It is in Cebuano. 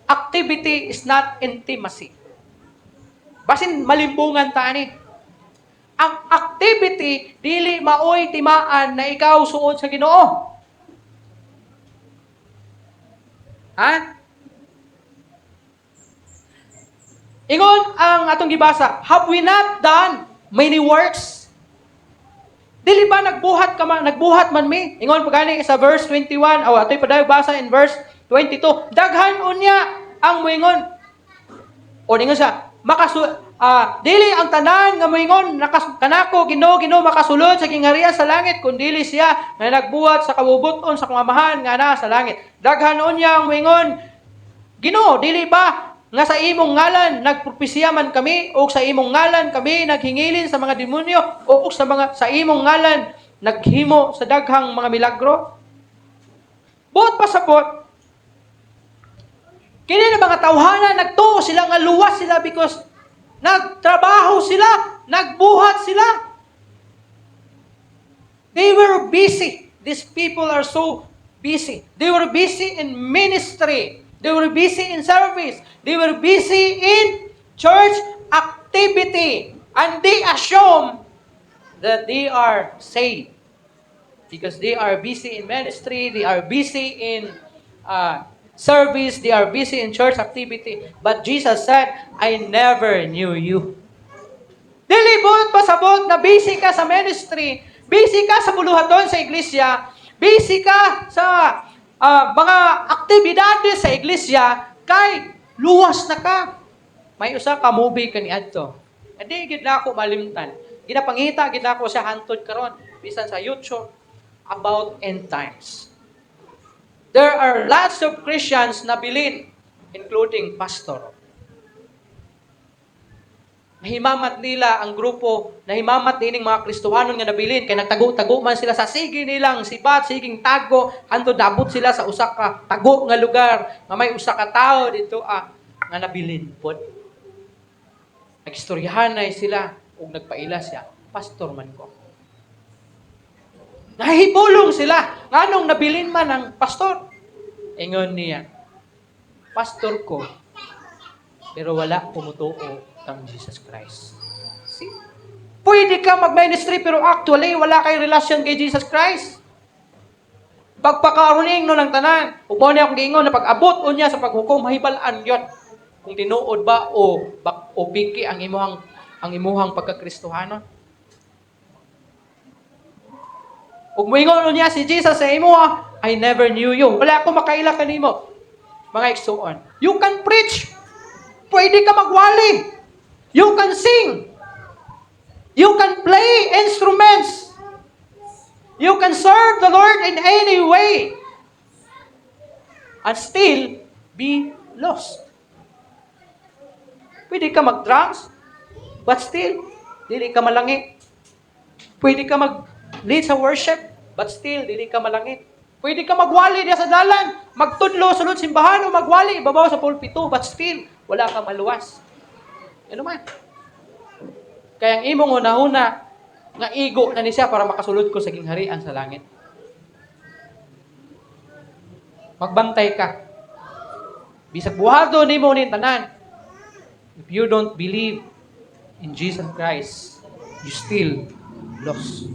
Activity is not intimacy. Basin malimbungan ta ani. Ang activity dili maoy timaan na ikaw suod sa Ginoo. Ha? Ingon ang atong gibasa, "Have we not done many works?" Dili ba nagbuhat ka man, nagbuhat man mi? Ingon pa gani sa verse 21, o atoy padayon basa in verse 22. Daghan unya ang moingon. O ningon siya, dili ang tanan nga moingon kanako, "Ginoo, Ginoo," makasulod sa gingharian sa langit, kundili siya nga nagbuhat sa kabubut-on sa akong Amahan nga naa sa langit. Daghan unya ang moingon, "Ginoo, dili ba nga sa imong ngalan nagpropesiya man kami, o sa imong ngalan kami naghingilin sa mga demonyo, o sa imong ngalan naghimo sa daghang mga milagro?" Buot pasabot, kini na mga tawhana, nagtuo sila nga luwas sila because nagtrabaho sila, nagbuhat sila. They were busy. These people are so busy. They were busy in ministry. They were busy in service. They were busy in church activity. And they assume that they are saved because they are busy in ministry, they are busy in service, they are busy in church activity. But Jesus said, "I never knew you." Dili buot pasabot na busy ka sa ministry, busy ka sa buluhaton sa iglesia, busy ka sa mga aktibidades sa iglesia, kay luwas na ka. May usa ka movie kaniadto. Hindi gid na ako malimtan. Ginapangita gid nako siya hantod karon bisan sa YouTube, about end times. There are lots of Christians na bilin, including pastor. Nahimamat nila ang grupo, nahimamat nining mga Kristohanon nga nabilin kay nagtago-tago man sila sa sige nilang sibat, siging tago, hantod naabot sila sa usa ka tago nga lugar nga may usa ka tawo dito nga nabilin pod. Nagistoryahan na sila ug nagpaila siya, "Pastor man ko." Nahibulong sila nganong nabilin man ang pastor. Ingon niya, "Pastor ko, pero wala ko mutuo kang Jesus Christ." See? Pwede ka mag-ministry pero actually wala kay relasyon kay Jesus Christ. Pagpakaruning no ng tanan, ug mao ni akong giingon na pag-abot unya sa paghukom, mahibal-an gyud kung tinuod ba o piki ang imuhang pagkakristohanon. Ug moingon unya si Jesus sa imo, "I never knew you. Wala ako makaila kanimo." Mga igsuon, you can preach. Pwede ka magwali. You can sing. You can play instruments. You can serve the Lord in any way and still be lost. Pwede ka mag-drums, but still, dili ka malangit. Pwede ka mag-lead sa worship, but still, dili ka malangit. Pwede ka magwali diya sa dalan, magtudlo sulod simbahan o magwali ibabaw sa pulpito, but still, wala ka maluwas. Ano man? Kaya ang imong hunahuna nga igo na ni siya para makasulod ko sa gingharian sa langit. Magbantay ka. Bisag buhato nimo ni tanan, if you don't believe in Jesus Christ, you still lost.